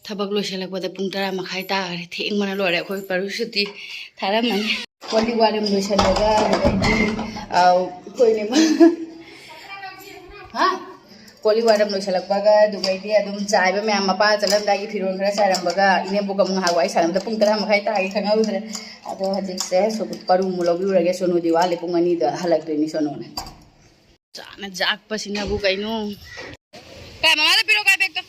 ꯊꯕꯛ ꯂꯣꯏꯁꯤꯜꯂꯛꯄꯗ ꯄꯨꯡ ꯇꯔꯥ ꯃꯈꯥꯏ ꯇꯥꯈ꯭ꯔꯦ꯫ ꯊꯦꯡꯕꯅ ꯂꯣꯏꯔꯦ꯫ ꯑꯩꯈꯣꯏ ꯄꯔꯨ ꯁꯨꯇꯤ ꯊꯥꯔꯝꯃꯅꯤ꯫ ꯋꯥꯔꯤ ꯋꯥꯔꯝ ꯂꯣꯏꯁꯤꯜꯂꯒ ꯑꯗꯨꯗꯩꯗꯤ, ꯑ, ꯑꯩꯈꯣꯏꯅꯦ꯫ ꯍꯥ? ꯀꯣꯜꯂꯤ ꯋꯥꯏꯔꯝ ꯂꯣꯏꯁꯤꯜꯂꯛꯄꯒ ꯑꯗꯨꯗꯩꯗꯤ ꯑꯗꯨꯝ ꯆꯥꯏꯕ ꯃꯌꯥꯝ, ꯃꯄꯥ ꯆꯠꯂꯝꯗꯥꯏꯒꯤ ꯐꯤꯔꯣꯜ ꯈꯔ ꯆꯥꯏꯔꯝꯕꯒ ꯏꯅꯦꯝꯕꯣꯛꯀ ꯑꯃꯨꯛ ꯉꯥꯏꯍꯥꯛ ꯋꯥꯔꯤ ꯁꯥꯟꯅꯕꯗ ꯄꯨꯡ ꯇꯔꯥ ꯃꯈꯥꯏ ꯇꯥꯒꯦ ꯈꯪꯍꯧꯗ꯭ꯔꯦ꯫ ꯑꯗꯣ ꯍꯧꯖꯤꯛꯁꯦ ꯁꯨ-, ꯄꯔꯨ ꯑꯃꯨꯛ ꯂꯧꯕꯤꯔꯨꯔꯒꯦ꯫ ꯁꯣꯅꯨꯗꯤ ꯋꯥꯠꯂꯤ, ꯄꯨꯡ ꯑꯅꯤꯗ ꯍꯜꯂꯛꯇꯣꯏꯅꯤ ꯁꯣꯅꯨꯅ꯫ ꯆꯥꯅ ꯖꯥꯛꯄꯁꯤꯅꯕꯨ ꯀꯩꯅꯣ꯫ ꯀꯥꯏ, ꯃꯃꯥꯗ ꯄꯤꯔꯛꯑꯣ, ꯀꯥꯏ ꯕꯦꯛꯇꯣ꯫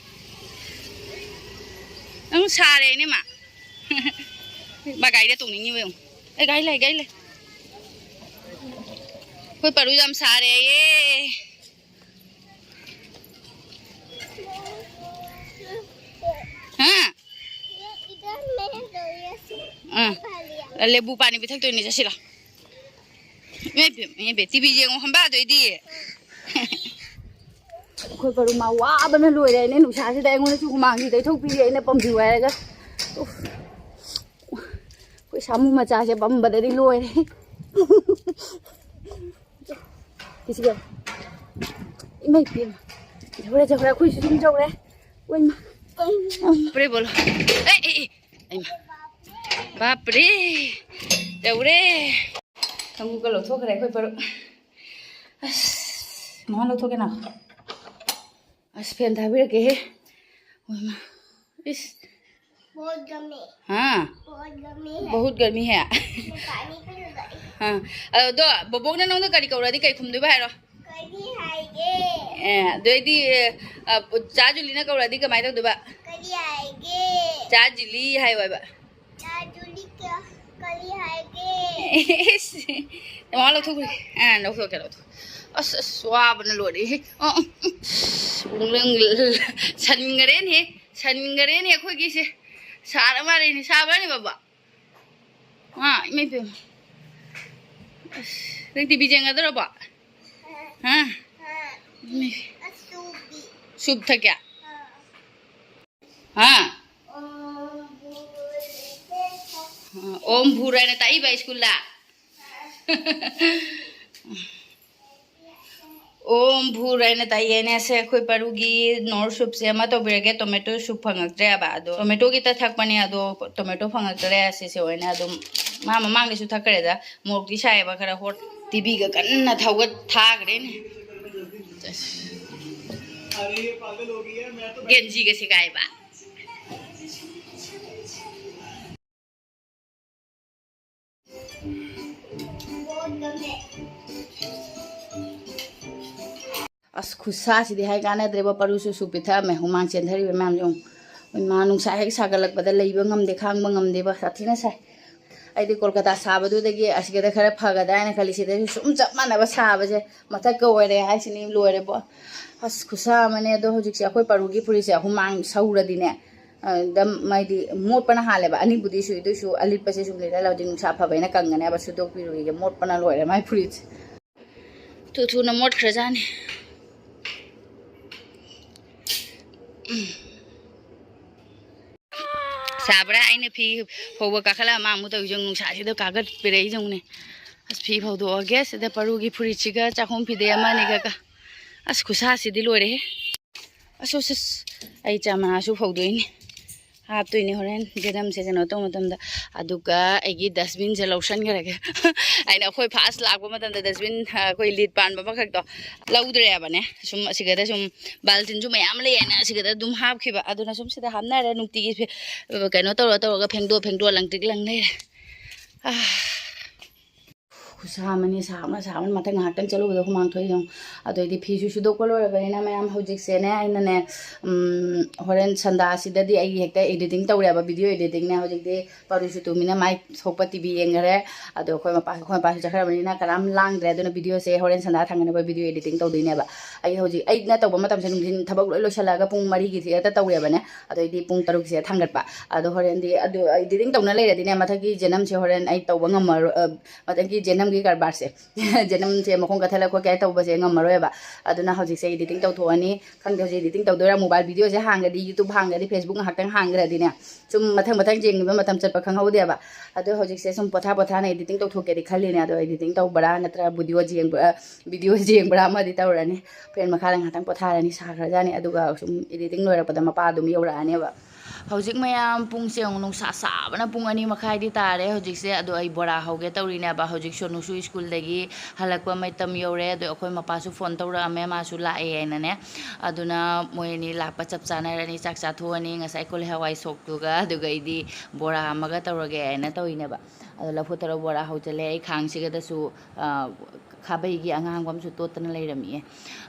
ꯅꯪ ꯁꯥꯔꯦꯅꯦ ꯃꯥ꯫ ꯃꯥ ꯒꯥꯔꯤꯗ ꯇꯣꯡꯅꯤꯡꯉꯤꯕ ꯌꯦꯡꯉꯨ꯫ ꯑꯦ, ꯒꯥꯔꯤ ꯂꯩ, ꯒꯥꯔꯤ ꯂꯩ꯫ ꯑꯩꯈꯣꯏ ꯄꯔꯨ ꯌꯥꯝ ꯁꯥꯔꯦꯌꯦ꯫ ꯍꯥ? ꯑꯥ꯫ ꯂꯦꯕꯨ ꯄꯥꯅꯤ ꯄꯤꯊꯛꯇꯣꯏꯅꯤ, ꯆꯠꯁꯤꯂꯥ꯫ ꯏꯃꯥꯏ ꯄꯦꯝ, ꯏꯃꯥꯏ ꯄꯦꯝ, ꯇꯤꯚꯤ ꯌꯦꯡꯉꯣ ꯍꯝꯕꯥꯗꯣꯏꯗꯤ꯫ ꯑꯩꯈꯣꯏ ꯄꯔꯨ ꯃꯥ ꯋꯥꯕꯅ ꯂꯣꯏꯔꯦꯅꯦ, ꯅꯨꯡꯁꯥꯁꯤꯗ ꯑꯩꯉꯣꯟꯗꯁꯨ ꯍꯨꯃꯥꯡꯁꯤ ꯇꯩꯊꯣꯛꯄꯤꯔꯦ ꯑꯩꯅ ꯄꯝꯕꯤꯌꯨ ꯍꯥꯏꯔꯒ꯫ ꯎꯐ꯫ ꯑꯩꯈꯣꯏ ꯁꯥꯃꯨ ꯃꯆꯥꯁꯦ ꯄꯝꯕꯗꯗꯤ ꯂꯣꯏꯔꯦ꯫ ꯁꯤꯁꯤꯒ꯫ ꯏꯃꯩ ꯄꯦꯝꯃ꯫ ꯌꯧꯔꯦ, ꯌꯧꯔꯦ, ꯑꯩꯈꯣꯏꯁꯨ ꯑꯗꯨꯝ ꯌꯧꯔꯦ꯫ ꯑꯣꯏꯃ꯫ ꯄ꯭ꯔꯦ ꯕꯣꯂꯣ꯫ ꯑꯦ, ꯑꯦ, ꯑꯦ꯫ ꯑꯩꯃ꯫ ꯕꯥꯞꯔꯦ꯫ ꯌꯧꯔꯦ꯫ ꯈꯣꯡꯎꯞꯀ ꯂꯧꯊꯣꯛꯈ꯭ꯔꯦ ꯑꯩꯈꯣꯏ ꯄꯔꯨ꯫ ꯑꯁ, ꯃꯃꯥ ꯂꯧꯊꯣꯛꯀꯦ ꯅꯥꯎ꯫ ꯑꯁ, ꯐꯦꯟ ꯊꯥꯕꯤꯔꯛꯀꯦꯍꯦ꯫ ꯑꯣꯏꯃ꯫ ꯏꯁ꯫ बहुत गर्मी। हाँ। बहुत गर्मी है। बहुत गर्मी है। मैं पानी पी लूंगा। हाँ। ꯑꯗꯣ ꯕꯣꯕꯣꯛꯅ ꯅꯉꯣꯟꯗ ꯀꯔꯤ ꯀꯧꯔꯗꯤ ꯀꯩ ꯈꯨꯝꯗꯣꯏꯕ ꯍꯥꯏꯔꯣ? ꯀꯔꯤ ꯍꯥꯏꯒꯦ? ꯑꯦ, ꯑꯗꯨꯑꯣꯏꯗꯤ, ꯑ, ꯆꯥ ꯖꯨꯂꯤꯅ ꯀꯧꯔꯗꯤ ꯀꯃꯥꯏꯅ ꯇꯧꯗꯣꯏꯕ? ꯀꯔꯤ ꯍꯥꯏꯒꯦ? ꯆꯥ ꯖꯨꯂꯤ ꯍꯥꯏꯌꯣ ꯍꯥꯏꯕ꯫ ꯆꯥ ꯖꯨꯂꯤ ꯀ-, ꯀꯔꯤ ꯍꯥꯏꯒꯦ? ꯏꯁ, ꯃꯃꯥ ꯂꯧꯊꯣꯛꯈ꯭ꯔꯦ꯫ ꯑꯥ, ꯂꯧꯊꯣꯛꯀꯦ, ꯂꯧꯊꯣꯛꯀꯦ꯫ ꯑꯁ, ꯑꯁ, ꯋꯥꯕꯅ ꯂꯣꯏꯔꯦꯍꯦ꯫ ꯑ, ꯑ, ꯑꯁ, ꯁꯟꯈꯔꯦꯅꯦꯍꯦ, ꯁꯟꯈꯔꯦꯅꯦ ꯑꯩꯈꯣꯏꯒꯤꯁꯦ꯫ ꯁꯥꯔ ꯃꯥꯜꯂꯦꯅꯦ, ꯁꯥꯕ꯭ꯔꯅꯦ ꯕꯕꯥ? ꯑꯥ, ꯏꯃꯥ ꯏꯕꯦꯝꯃ꯫ ꯑꯁ, ꯅꯪ ꯇꯤꯚꯤ ꯌꯦꯡꯒꯗꯧꯔꯕꯣ? ꯍꯥ? ꯁꯨꯞ ꯊꯛꯀꯦ? ꯍꯥ? ꯑꯣꯝ ꯚꯨꯔ ꯍꯥꯏꯅ ꯇꯥꯛꯏꯕ ꯁ꯭ꯀꯨꯜꯗ? ꯑꯣꯝ ꯚꯨꯔ ꯍꯥꯏꯅ ꯇꯥꯛꯑꯦꯅꯦ꯫ ꯁꯦ, ꯑꯩꯈꯣꯏ ꯄꯔꯨꯒꯤ ꯅꯣꯔ ꯁꯨꯞꯁꯦ ꯑꯃ ꯇꯧꯕꯤꯔꯒꯦ꯫ ꯇꯣꯃꯦꯇꯣ ꯁꯨꯞ ꯐꯪꯉꯛꯇ꯭ꯔꯦꯕ, ꯑꯗꯣ ꯇꯣꯃꯦꯇꯣꯒꯤꯇ ꯊꯛꯄꯅꯦ, ꯑꯗꯣ ꯇꯣꯃꯦꯇꯣ ꯐꯪꯉꯛꯇ꯭ꯔꯦ꯫ ꯁꯤꯁꯦ ꯑꯣꯏꯅ ꯑꯗꯨꯝ ꯃꯥ ꯃꯃꯥꯡꯗꯁꯨ ꯊꯛꯈ꯭ꯔꯦꯗ꯫ ꯃꯣꯔꯣꯛꯇꯤ ꯁꯥꯏꯌꯦꯕ ꯈꯔ ꯍꯣꯠ꯫ ꯇꯤꯚꯤꯒ ꯀꯟꯅ ꯊꯧꯒꯠ ꯊꯥꯈ꯭ꯔꯦꯅꯦ꯫ ꯒꯦꯟꯖꯤꯒ ꯁꯦꯒꯥꯏꯕ꯫ ꯑꯁ, ꯈꯨꯠꯁꯥꯁꯤꯗꯤ ꯍꯥꯏ ꯀꯥꯟꯅꯗ꯭ꯔꯦꯕ꯫ ꯄꯔꯨꯁꯨ ꯁꯨ ꯄꯤꯊꯛꯑꯝꯃꯦ꯫ ꯍꯨꯃꯥꯡ ꯆꯦꯟꯊꯔꯤꯕ ꯃꯌꯥꯝꯁꯦ ꯌꯦꯡꯉꯨ꯫ ꯏꯃꯥ, ꯅꯨꯡꯁꯥ ꯍꯦꯛ ꯁꯥꯒꯠꯂꯛꯄꯗ ꯂꯩꯕ ꯉꯝꯗꯦ, ꯈꯥꯡꯕ ꯉꯝꯗꯦꯕ, ꯁꯥꯊꯤꯅ ꯁꯥꯏ꯫ ꯑꯩꯗꯤ ꯀꯣꯜꯀꯇꯥ ꯁꯥꯕꯗꯨꯗꯒꯤ ꯑꯁꯤꯒꯗ ꯈꯔ ꯐꯒꯗ꯭ꯔꯥ ꯍꯥꯏꯅ ꯈꯜꯂꯤ, ꯁꯤꯗꯁꯨ ꯁꯨꯝ ꯆꯞ ꯃꯥꯟꯅꯕ ꯁꯥꯕꯁꯦ꯫ ꯃꯊꯛꯀ ꯑꯣꯏꯔꯦ ꯍꯥꯏꯁꯤꯅꯤ, ꯂꯣꯏꯔꯦꯕꯣ꯫ ꯑꯁ, ꯈꯨꯠꯁꯥ ꯑꯃꯅꯦ꯫ ꯑꯗꯣ ꯍꯧꯖꯤꯛꯁꯦ ꯑꯩꯈꯣꯏ ꯄꯔꯨꯒꯤ ꯐꯨꯔꯤꯠꯁꯦ ꯍꯨꯃꯥꯡ ꯁꯧꯔꯗꯤꯅꯦ, ꯑ, ꯑꯗꯨꯝ ꯍꯥꯏꯗꯤ ꯃꯣꯠꯄꯅ ꯍꯥꯜꯂꯦꯕ꯫ ꯑꯅꯤꯕꯨꯗꯤ ꯁꯨꯏ, ꯑꯗꯨꯏꯁꯨ ꯑꯂꯤꯠꯄꯁꯦ ꯁꯨꯝ ꯂꯤꯠꯍꯜꯂꯗꯤ ꯅꯨꯡꯁꯥ ꯐꯕꯅꯤꯅ ꯀꯪꯒꯅꯦꯕ꯫ ꯁꯨꯗꯣꯛꯄꯤꯔꯨꯈꯤꯒꯦ, ꯃꯣꯠꯄꯅ ꯂꯣꯏꯔꯦ ꯃꯥꯏ ꯐꯨꯔꯤꯠꯁꯦ꯫ ꯊꯨ ꯊꯨꯅ ꯃꯣꯠꯈ꯭ꯔꯖꯥꯠꯅꯤ꯫ ꯁꯥꯕ꯭ꯔꯥ? ꯑꯩꯅ ꯐꯤ ꯐꯧꯕ ꯀꯥꯈꯠꯂꯒ ꯃꯥ ꯑꯃꯨꯛ ꯇꯧꯔꯤꯁꯦ, ꯅꯨꯡꯁꯥꯁꯤꯗ ꯀꯥꯈꯠꯄꯤꯔꯛꯏꯁꯦ ꯌꯦꯡꯉꯨꯅꯦ꯫ ꯑꯁ, ꯐꯤ ꯐꯧꯗꯣꯛꯑꯒꯦ꯫ ꯁꯤꯗ ꯄꯔꯨꯒꯤ ꯐꯨꯔꯤꯠꯁꯤꯒ ꯆꯥꯛꯈꯨꯝ ꯐꯤꯗꯩ ꯑꯃ ꯑꯅꯤꯒ ꯀ-, ꯑꯁ, ꯈꯨꯠꯁꯥꯁꯤꯗꯤ ꯂꯣꯏꯔꯦꯍꯦ꯫ ꯑꯁ, ꯑꯁ, ꯑꯁ, ꯑꯩ ꯆꯥ ꯃꯅꯥꯁꯨ ꯐꯧꯗꯣꯛꯏꯅꯦ, ꯍꯥꯞꯇꯣꯏꯅꯦ ꯍꯣꯔꯦꯟ ꯖꯦꯅꯝꯁꯦ ꯀꯩꯅꯣ ꯇꯧꯕ ꯃꯇꯝꯗ꯫ ꯑꯗꯨꯒ ꯑꯩꯒꯤ ꯗꯁꯕꯤꯟꯁꯦ ꯂꯧꯁꯟꯈ꯭ꯔꯒꯦ꯫ ꯑꯩꯅ ꯑꯩꯈꯣꯏ ꯐꯥꯔꯁ ꯂꯥꯛꯄ ꯃꯇꯝꯗ ꯗꯁꯕꯤꯟ, ꯑ, ꯑꯩꯈꯣꯏ ꯂꯤꯠ ꯄꯥꯟꯕ ꯑꯃꯈꯛꯇꯣ ꯂꯧꯗ꯭ꯔꯦꯕꯅꯦ꯫ ꯁꯨꯝ ꯑꯁꯤꯒꯗ ꯁꯨꯝ ꯕꯥꯜꯇꯤꯟꯁꯨ ꯃꯌꯥꯝ ꯂꯩꯌꯦꯅ ꯑꯁꯤꯒꯗ ꯑꯗꯨꯝ ꯍꯥꯞꯈꯤꯕ꯫ ꯑꯗꯨꯅ ꯁꯨꯝ ꯁꯤꯗ ꯍꯥꯞꯅꯔꯦ꯫ ꯅꯨꯡꯇꯤꯒꯤ ꯐꯦ-, ꯀꯩꯅꯣ ꯇꯧꯔ ꯇꯧꯔꯒ ꯐꯦꯡꯗꯣꯛ ꯐꯦꯡꯗꯣꯛꯑ ꯂꯪꯇ꯭ꯔꯤꯛ ꯂꯪ ꯂꯩꯔꯦ꯫ ꯑꯥ꯫ ꯈꯨꯠꯁꯥ ꯑꯃꯅꯤ, ꯁꯥꯕꯅ ꯁꯥꯕꯅ꯫ ꯃꯊꯛ ꯉꯥꯏꯍꯥꯛꯇꯪ ꯆꯠꯂꯨꯕꯗ ꯍꯨꯃꯥꯡ ꯊꯣꯛꯏ ꯌꯦꯡꯉꯨ꯫ ꯑꯗꯨ ꯑꯩꯗꯤ ꯐꯤꯁꯨ ꯁꯨꯗꯣꯛꯄ ꯂꯣꯏꯔꯕꯅꯤꯅ ꯃꯌꯥꯝ, ꯍꯧꯖꯤꯛꯁꯦꯅꯦ, ꯑꯩꯅꯅꯦ, ꯎꯝ, ꯍꯣꯔꯦꯟ ꯁꯟꯗꯥꯁꯤꯗꯗꯤ ꯑꯩ ꯍꯦꯛꯇ editing ꯇꯧꯔꯦꯕ, video editingꯅꯦ꯫ ꯍꯧꯖꯤꯛꯇꯤ ꯄꯥꯔꯨꯁꯨ ꯇꯨꯃꯤꯅ ꯃꯥꯏ ꯊꯣꯛꯄ ꯇꯤꯚꯤ ꯌꯦꯡꯈꯔꯦ꯫ ꯑꯗꯣ ꯑꯩꯈꯣꯏ ꯃꯄꯥ, ꯑꯩꯈꯣꯏ ꯃꯄꯥꯁꯨ ꯆꯠꯈ꯭ꯔꯕꯅꯤꯅ ꯀꯅꯥꯝ ꯂꯥꯡꯗ꯭ꯔꯦ꯫ ꯑꯗꯨꯅ videoꯁꯦ ꯍꯣꯔꯦꯟ ꯁꯟꯗꯥ ꯊꯥꯡꯒꯠꯅꯕ video editing ꯇꯧꯗꯣꯏꯅꯦꯕ꯫ ꯑꯩ ꯍꯧꯖꯤꯛ ꯑꯩꯅ ꯇꯧꯕ ꯃꯇꯝꯁꯦ ꯅꯨꯡꯊꯤꯟ ꯊꯕꯛ ꯂꯣꯏ ꯂꯣꯏꯁꯤꯜꯂꯒ ꯄꯨꯡ ꯃꯔꯤꯒꯤ ꯊꯤꯌꯦꯇꯔ ꯇꯧꯔꯦꯕꯅꯦ꯫ ꯑꯗꯩꯗꯤ ꯄꯨꯡ ꯇꯔꯨꯛꯁꯦ ꯊꯥꯡꯒꯠꯄ꯫ ꯑꯗꯣ ꯍꯣꯔꯦꯟꯗꯤ ꯑꯗꯨ editing ꯇꯧꯅ ꯂꯩꯔꯗꯤꯅꯦ, ꯃꯊꯛꯀꯤ ꯖꯦꯅꯝꯁꯦ ꯍꯣꯔꯦꯟ ꯑꯩ ꯇꯧꯕ ꯉꯝꯃꯔꯣꯏ, ꯑ, ꯃꯊꯛꯀꯤ ꯖꯦꯅꯝꯒꯤ ꯀꯔꯕꯥꯔꯁꯦ꯫ ꯖꯦꯅꯝꯁꯦ ꯃꯈꯣꯡ ꯀꯠꯊꯠꯂ ꯈꯣꯠꯀꯦ ꯇꯧꯕꯁꯦ ꯉꯝꯃꯔꯣꯏꯕ꯫ ꯑꯗꯨꯅ ꯍꯧꯖꯤꯛꯁꯦ editing ꯇꯧꯊꯣꯛꯑꯅꯤ꯫ ꯈꯪꯗꯦ ꯍꯧꯖꯤꯛ editing ꯇꯧꯗꯣꯏꯔꯥ, mobile videoꯁꯦ ꯍꯥꯡꯒ꯭ꯔꯗꯤ, YouTube ꯍꯥꯡꯒ꯭ꯔꯗꯤ, Facebook ꯉꯥꯏꯍꯥꯛꯇꯪ ꯍꯥꯡꯈ꯭ꯔꯗꯤꯅꯦ, ꯁꯨꯝ ꯃꯊꯪ ꯃꯊꯪ ꯌꯦꯡꯕ ꯃꯇꯝ ꯆꯠꯄ ꯈꯪꯍꯧꯗꯦꯕ꯫ ꯑꯗꯣ ꯍꯧꯖꯤꯛꯁꯦ ꯁꯨꯝ ꯄꯣꯊꯥ ꯄꯣꯊꯥꯅ editing ꯇꯧꯊꯣꯛꯀꯦꯗꯤ ꯈꯜꯂꯤꯅꯦ꯫ ꯑꯗꯣ editing ꯇꯧꯕ꯭ꯔꯥ ꯅꯠꯇ꯭ꯔꯒ videoꯁꯦ ꯌꯦꯡꯕ꯭ꯔꯥ, videoꯁꯦ ꯌꯦꯡꯕ꯭ꯔꯥ ꯑꯃꯗꯤ ꯇꯧꯔꯅꯤ꯫ Fan ꯃꯈꯥꯗ ꯉꯥꯏꯍꯥꯛꯇꯪ ꯄꯣꯊꯥꯔꯅꯤ, ꯁꯥꯈ꯭ꯔꯖꯥꯠꯅꯤ꯫ ꯑꯗꯨꯒ ꯁꯨꯝ editing ꯂꯣꯏꯔꯛꯄꯗ ꯃꯄꯥ ꯑꯗꯨꯝ ꯌꯧꯔꯛꯑꯅꯦꯕ꯫ ꯍꯧꯖꯤꯛ ꯃꯌꯥꯝ ꯄꯨꯡꯁꯦ ꯌꯦꯡꯉꯨ, ꯅꯨꯡꯁꯥ ꯁꯥꯕꯅ ꯄꯨꯡ ꯑꯅꯤ ꯃꯈꯥꯏꯗꯤ ꯇꯥꯔꯦ ꯍꯧꯖꯤꯛꯁꯦ꯫ ꯑꯗꯣ ꯑꯩ ꯕꯣꯔꯥ ꯍꯧꯒꯦ ꯇꯧꯔꯤꯅꯦꯕ꯫ ꯍꯧꯖꯤꯛ ꯁꯣꯅꯨꯁꯨ ꯁ꯭ꯀꯨꯜꯗꯒꯤ ꯍꯜꯂꯛꯄ ꯃꯇꯝ ꯌꯧꯔꯦ꯫ ꯑꯗꯣ ꯑꯩꯈꯣꯏ ꯃꯄꯥꯁꯨ ꯐꯣꯟ ꯇꯧꯔꯛꯑꯝꯃꯦ, ꯃꯥꯁꯨ ꯂꯥꯛꯑꯦ ꯍꯥꯏꯅꯅꯦ꯫ ꯑꯗꯨꯅ ꯃꯣꯏ ꯑꯅꯤ ꯂꯥꯛꯄ ꯆꯞ ꯆꯥꯟꯅꯔꯅꯤ꯫ ꯆꯥꯛ ꯆꯥꯊꯣꯛꯑꯅꯤ꯫ ꯉꯁꯥꯏ ꯀꯣꯂꯤ ꯍꯋꯥꯏ ꯁꯣꯛꯇꯨꯒ ꯑꯗꯨꯒ ꯑꯩꯗꯤ ꯕꯣꯔꯥ ꯑꯃꯒ ꯇꯧꯔꯒꯦ ꯍꯥꯏꯅ ꯇꯧꯔꯤꯅꯦꯕ꯫ ꯑꯗꯣ ꯂꯐꯨ ꯊꯔꯣ ꯕꯣꯔꯥ ꯍꯧꯖꯤꯜꯂꯦ꯫ ꯑꯩ ꯈꯥꯡꯁꯤꯒꯗꯁꯨ, ꯑ, ꯈꯥꯕꯩꯒꯤ ꯑꯉꯥꯡꯕ ꯑꯃꯁꯨ ꯇꯣꯠꯇꯅ ꯂꯩꯔꯝꯃꯤꯌꯦ꯫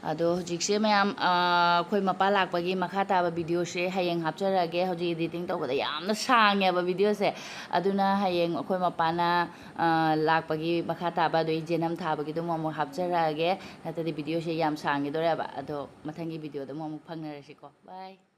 ꯑꯗꯣ ꯍꯧꯖꯤꯛꯁꯦ ꯃꯌꯥꯝ, ꯑ, ꯑꯩꯈꯣꯏ ꯃꯄꯥ ꯂꯥꯛꯄꯒꯤ ꯃꯈꯥ ꯇꯥꯕ videoꯁꯦ ꯍꯌꯦꯡ ꯍꯥꯞꯆꯔꯛꯑꯒꯦ꯫ ꯍꯧꯖꯤꯛ editing ꯇꯧꯕꯗ ꯌꯥꯝꯅ ꯁꯥꯡꯉꯦꯕ videoꯁꯦ꯫ ꯑꯗꯨꯅ ꯍꯌꯦꯡ ꯑꯩꯈꯣꯏ ꯃꯄꯥꯅ, ꯑ, ꯂꯥꯛꯄꯒꯤ ꯃꯈꯥ ꯇꯥꯕ, ꯑꯗꯨ ꯖꯦꯅꯝ ꯊꯥꯕꯒꯤꯗꯨ ꯑꯃꯨꯛ, ꯑꯃꯨꯛ ꯍꯥꯞꯆꯔꯛꯑꯒꯦ꯫ ꯅꯠꯇ꯭ꯔꯗꯤ videoꯁꯦ ꯌꯥꯝ ꯁꯥꯡꯈꯤꯗꯣꯔꯦꯕ꯫ ꯑꯗꯣ ꯃꯊꯪꯒꯤ videoꯗ ꯑꯃꯨꯛ, ꯑꯃꯨꯛ ꯐꯪꯅꯔꯁꯤꯀꯣ꯫ Bye꯫